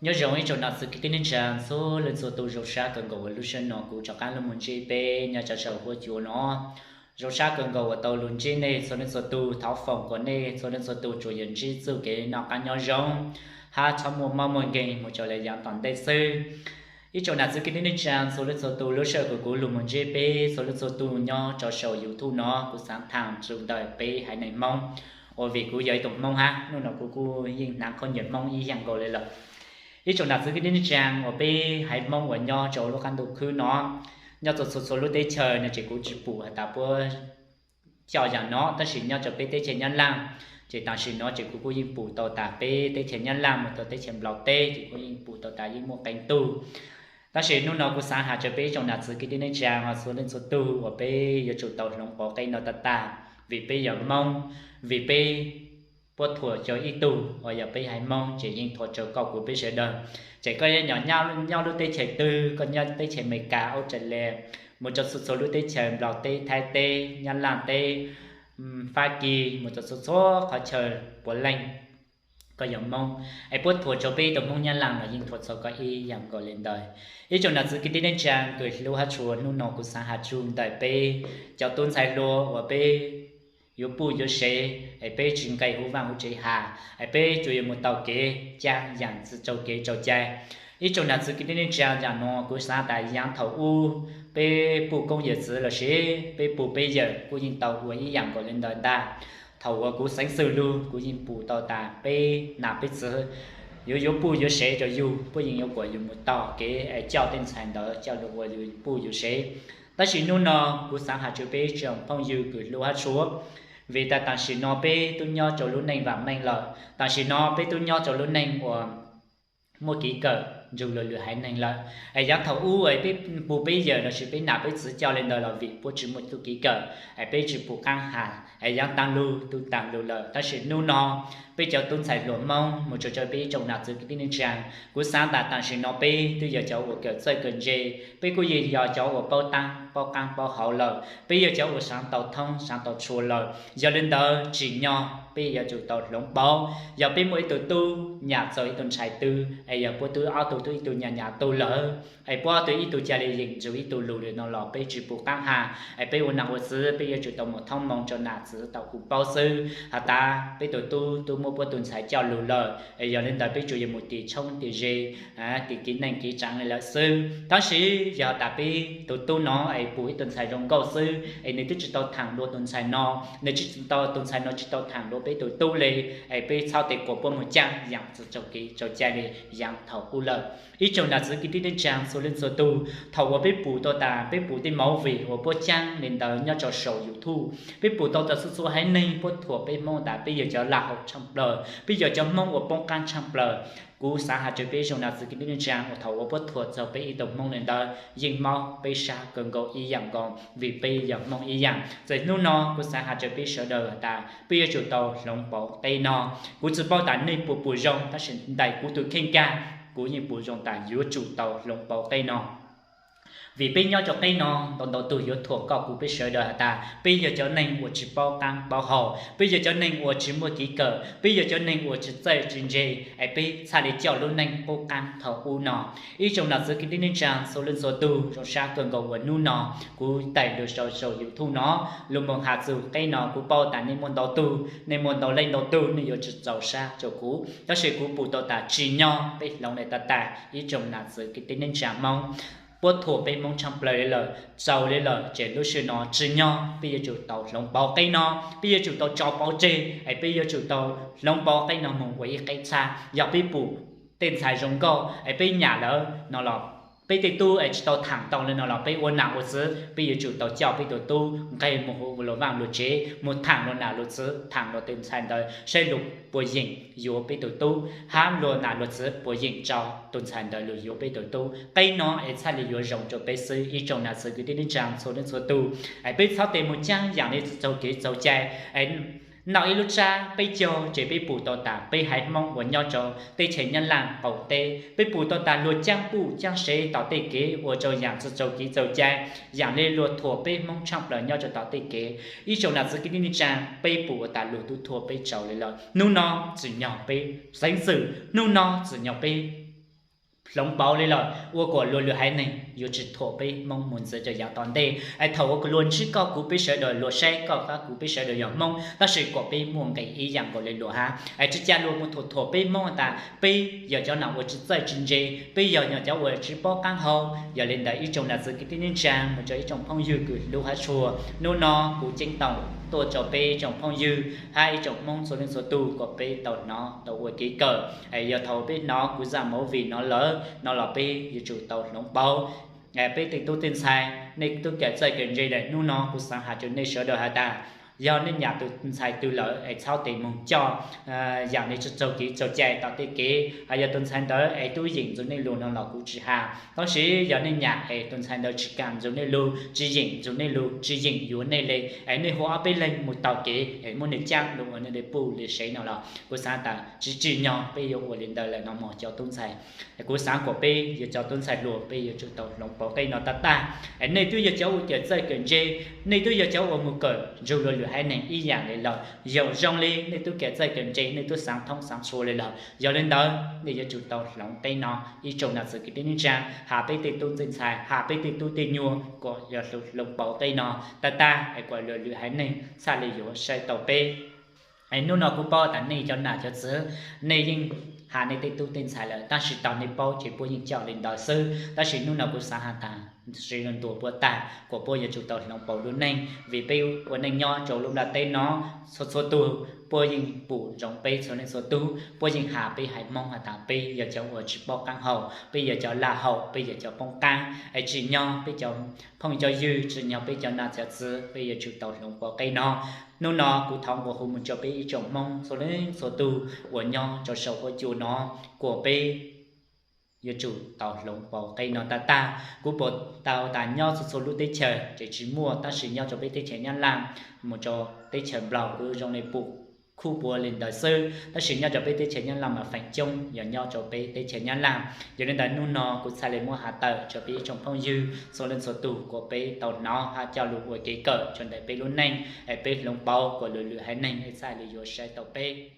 Nyob zoo ib tsoom nam txiv kwv tij neej tsa txhua leej txhua tus, zoo sab kawg nkaus uas lub sij hawm no kuv rov qab los mus ntsib peb nyob rau saum huab cua no. Zoo sab kawg nkaus uas tau los ntsib nej txhua leej txhua tus, thov foom kom nej txhua leej txhua tus tsuas yog ntsib txuj kev noj qab nyob zoo, hab txhob muaj mob muaj nkeeg mus rau lawm yav tom ntej xwb. Ib tsoom nam txiv kwv tij neej tsa txhua leej txhua tus, lub sij hawm kuv los mus ntsib peb txhua leej txhua tus nyob rau saum YouTube no, kuv xaav thaam txug ntawm peb haiv neeg Hmoob, uas vim kuv yog ib tug Hmoob hab, hnub no kuv kuj yeej hnav khaub ncaws Hmoob ib yaam nkaus li lawm. Ib tsoom nam txiv kwv tij neej tsa uas peb haiv Hmoob uas nyob rau lub qab ntuj khwb no, nyob txhua txhua txhua lub teb chaws no ces kuv tsis pum has tas puab coj yaam no, tab sis nyob rau peb teb chaws Nyab Laj, ces tam sim no ces kuv kuj yeej pum tau tas peb teb chaws Nyab Laj mus rau teb chaws Nplog teb ces kuj yeej pum tau tas yeej muaj qee tug. Tab sis hnub no kuv xaav has rau peb ib tsoom nam txiv kwv tij neej tsa txhua leej txhua tug uas peb yuav tsum tau hloov pauv qeb no tag tag, vim peb yog Hmoob, vim peb puab thuam rau ib tug uas yog peb haiv Hmoob ces yeej thuam rau koj kuv peb sawv daws. Ces koj yuav nyob, nyob lub teb chaws twg, koj nyob teb chaws Amelikas, Australia, mus rau txhua txhua lub teb chaws Nplog teb, Thaib teb, Nyab Laj teb, Fab Kis, mus rau txhua txhua qhov chaw puav leej koj yog Hmoob, es puab thuam rau peb ib tug Hmoob Nyab Laj los yeej thuam txog koj ib yaam nkaus li ntawd. Ib tsoom nam txiv kwv tij neej tsa kws hlub hab tshua, hnub no kuv xaav has txug ntawm peb cov tub ntxhais hluas uas peb yuav puj yuav sev, es peb tsis nqes huv vaaj huv tsev has, es peb tsuas yuav mus taug kev caab yaam txwm tsaug kev tsaug cai. Ib tsoom nam txiv kwv tij neej tsa, yaam no kuv xaav tas yaav thaum ub peb puj koob yawm txwv lossis peb puj peb yawm kuj yeej tau ua ib yaam nkaus li ntawd ntag. Thaum uas kuv xeev xwm lug kuv yeej pum tau tas peb nam peb txwv yuav yuav puj yuav sev rau yug, puab yeej yuav kuas yug mus taug kev es coj tej ntxhais ntawd coj lug ua yug puj yug sev. Tab sis hnub no kuv xaav has rua peb tsoom phooj ywg kws hlub hab tshua, vim tas tam sim no peb tub nyob rau lub neej vaam meej lawm, tam sim no peb tub nyob rau lub neej uas muaj kev kawm nrug luas lwm haiv neeg lawm. Es yaav thaum ub es peb puj peb yawm lossis peb nam peb txwv coj li ntawd los vim puab tsis muaj txuj kev kawm, es peb tsis pum qaab has, es yaav taag lug tub taag lug lawm. Tab sis hnub no peb cov tub ntxhais hluas Hmoob mus txug rau peb ib tsoom nam txwv kwv tij neej tsa, kuv xaav tas tam sim no peb twb yog cov uas kawm txawj kawm ntse, peb kuj yeej yog cov uas paub taab paub qaab paub hauv lawm, peb yog cov uas saav tau thoob saav tau tshua lawm. Yog li ntawd tsim nyog peb yuav tsum tau hloov pauv. Yog peb muaj ib tug tub nyam txug ib tug ntxhais twg, es yog puab tub ob tug tub ib tug nyam nyam tug lawm, es puab ob tug ib tug ca le yeem nrug ib tug lug li no los peb tsis pum qaab has. Es peb ua nam ua txwv peb yuav tsum tau mus thoob moo rau nam txwv tau kuj paub xwb has tas peb tug tub tub muab puab tug ntxhais coj lug lawm. Es yog li ntawd peb tsuas yuav mus tis tshoob tis ze, tis kev neej kev tsaav li lawm xwb. Tab sis yog tas peb tug tub no es pum ib tug ntxhais zoo nkauj xwb es nwg twb tsis tau thaam dlua tug ntxhais no, nwg tsis tau, tug ntxhais no tsis tau thaam dlua peb tug tub li, es peb txhob tes kuas puab mus caab yaam txwm tsaug kev tsaug cai li yaav thaum ub lawm. Ib tsoom nam txwv kwv tij neej tsaa txhua leej txhua tug, thaum uas peb pum tau tas peb pum tej movie uas puab caab li ntawd nyob rau saum YouTube, peb pum tau tas txhua txhua haiv neeg puab thuam peb Hmoob tas peb yog cov lag hau tshaaj plawg, peb yog cov Hmoob uas poob qaab tshaaj plawg. Kuv xaav has rua peb ib tsoom nam txwv kwv tij neej tsaa uas thaum uas puab thuam txug peb ib tug Hmoob li ntawd yeej mob peb sab kawg nkaus ib yaam nkaus vim peb yog Hmoob ib yaam. Txawm hnub no kuv xaav has rua peb sawv daws has tas peb yuav tsum tau hloov pauv qeb no. Kuv tsi paub tas nej puas pum zoo, tab sis ntawm kuv tug kheej kag, kuv yeej pum zoo tas yuav tsum tau hloov pauv qeb no. Vim peb nyob rau qeb no, ntau ntau tug yuav thuam koj kuv peb sawv daws has tas peb yog cov neeg uas tsi paub qaab paub hau, peb yog cov neeg uas tsi muaj kev kawm, peb yog cov neeg uas tsi txawj tsi ntse, es peb txhaj li coj lub neej qub qaab thaum ub no. Ib tsoom nam txwv kwv tij neej tsaa txhua leej txhua tug, zoo sab kawg nkaus uas hnub no kuv taig lug rau saum YouTube no lug moog has txug qeb no. Kuv paub tas nej muaj ntau tug, nej muaj ntau leej ntau tug nej yuav tsi txaus sab rua kuv, tab sis kuv pum tau tas tsim nyog peb hloov li tag tag. Ib tsoom nam txwv kwv tij neej tsaa Hmoob, puab thuam peb Hmoob tshaaj plawg li lawm, txaus li lawm, ces lub sij hawm no tsim nyog peb yuav tsum tau hloov pauv qeb no, peb yuav tsum tau tso pauv tseg, es peb yuav tsum tau hloov pauv qeb no moog ua ib qeb txhab. Yog peb pum tej ntxhais zoo nkauj es peb nyam lawm no los, peb tej tub es tsi tau thaam tau li no los, peb ua nam ua txwv peb yuav tsum tau coj peb tug tub nqeg moog huv luas vaaj luas tsev, moog thaam luas nam luas txwv, thaam luas tej ntxhais ntawd saib luas puas yeem yuav peb tug tub, hab luas nam luas txwv puas yeem tso tug ntxhais ntawd lug yuav peb tug tub. Qeb no es txhaj li yuav zoo rua peb xwb. Ib tsoom nam txwv kwv tij neej tsaa txhua leej txhua tug, es peb txhob tes moog caab yaam li txwm tsaug kev txaug cai, es noj ib lub tsab peb caug ces peb pum tau tas peb haiv Hmoob uas nyob rau teb chaws Nyab Laj qaum teb, peb pum tau tas luag caab puj caab sev tom tej kev ua rau yaam txwm tsaug kev txaug cai, yaam li luag thuam peb Hmoob tshaaj plawg nyob rau tom tej kev. Ib tsoom nam txwv kwv tij neej tsaa, peb pum tas luag tub thuam peb tsaus li lawm. Hnub no tsim nyog peb xeev xwm, hnub no tsim nyog peb hloov pauv li lawm, ua kom luag lwm haiv neeg yuav tsis thuam peb Hmoob mus ntxiv rau yav tom ntej. Es thaum uas luag ntsib koj kuv peb sawv daws, luag saib koj thiab kuv peb sawv daws yog Hmoob, tab sis kom peb muaj nqis ib yam nkaus li luag hab. Es tsis ca luag mus thuam thuam peb Hmoob tas peb yog cov nam uas tsis txawj tsis ntse, peb yog cov uas tsis paub qaab hau. Yog li ntawd ib tsoom nam txiv kwv tij neej tsaa mus rau ib tsoom phooj ywg kws hlub hab tshua, hnub no kuv ceeb toom tuaj rau peb ib tsoom phooj ywg hab ib tsoom Hmoob txhua leej txhua tug kom peb tau hnov tau ua kev kawm. Es yog thaum peb hnov kuv zaj movie no lawm no los peb yuav tsum tau hloov pauv. Peb tej tub tej ntxhais nej tub kawm txawj kawm ntse lawm, hnub no kuv xaav has rau nej sawv daws has tas, yog nej nyam tus ntxhais twg lawm es txhob tes moog coj yam li tsaug kev tsaug cai tom tej kev. Hos yog tus ntxhais ntawd es tub yeem nrug nej lug no los kuv tsis has, tab sis yog nej nyam es tus ntxhais ntawd tsis kam nrug nej lug, tsis yeem nrug nej lug, tsis yeem yuav nej le, es nej hu ob peb leeg mus taug kev es muab nws caab lug ua nej le puj le sev no los kuv xaav tas tsis tsim nyog peb yuav ua li ntawd lawm no mog cov tub ntxhais. Kuv xaav kom peb yog cov tub ntxhais hluas peb yuav tsum tau hloov pauv qeb no tag tag. Es nej twb yog cov uas kawm txawj kawm ntse, nej twb yog cov uas mus kawm nrug luag lwm haiv neeg ib yam li lawm, yaum zoo li nej twb kawm txawj kawm ntse, nej twb xaav thoob xaav txhua li lawm. Yog li ntawd nej yuav tsum tau hloov qeb no. Ib tsoom nam txiv kwv tij neej tsaa, has peb tej tub tej ntxhais, has peb tej tub tej nyuag kom yog hloov pauv qeb no tag tag es kom luag lwm haiv neeg txhaj li yuav saib tau peb. Es hnub no kuv paub tas nej cov nam cov txiv, nej yeej has nej tej tub tej ntxhais lawm, tab sis tau nej paub ces puab yeej coj li ntawd xwb. Tab sis hnub no kuv xaav has tas, tsis ntuas puab tag, kom puab yuav tsum tau hloov pauv lub neej, vim peb ua neej nyob rau lub nplaj teb no, txhua txhua tug puab yeej pum ntsoov peb txhua leej txhua tug, puab yeej has peb haiv Hmoob has tas peb yog cov uas tsis paub qaab hau, peb yog cov laj hau, peb yog cov poob qaab. Es tsim nyog peb cov phooj cov ywg, tsim nyog peb cov nam cov txiv, peb yuav tsum tau hloov pauv qeb no. Hnub no kuv thov nqua hu mus rau peb ib tsoom Hmoob txhua leej txhua tug uas nyob rau saum huab cua no, kom peb yuav tsum tau hloov pauv qeb no tag tag. Kuv pum tau tas nyob txhua txhua lub teb chaws ces tsis muaj, tab sis nyob rau peb teb chaws Nyab Laj mus rau teb chaws Nplog kuj zoo li pum khuj puav li ntawd xwb, tab sis nyob rau peb teb chaws Nyab Laj mas feem coob yog nyob rau peb teb chaws Nyab Laj. Yog li ntawd hnub no kuv txhaj li muab has tawm rau peb ib tsoom phooj ywg txhua leej txhua tug kom peb tau hnov hab coj lug ua kev kawm rau ntawm peb lub neej, es peb hloov pauv kom luag lwm haiv neeg txhaj li yuav saib tau peb.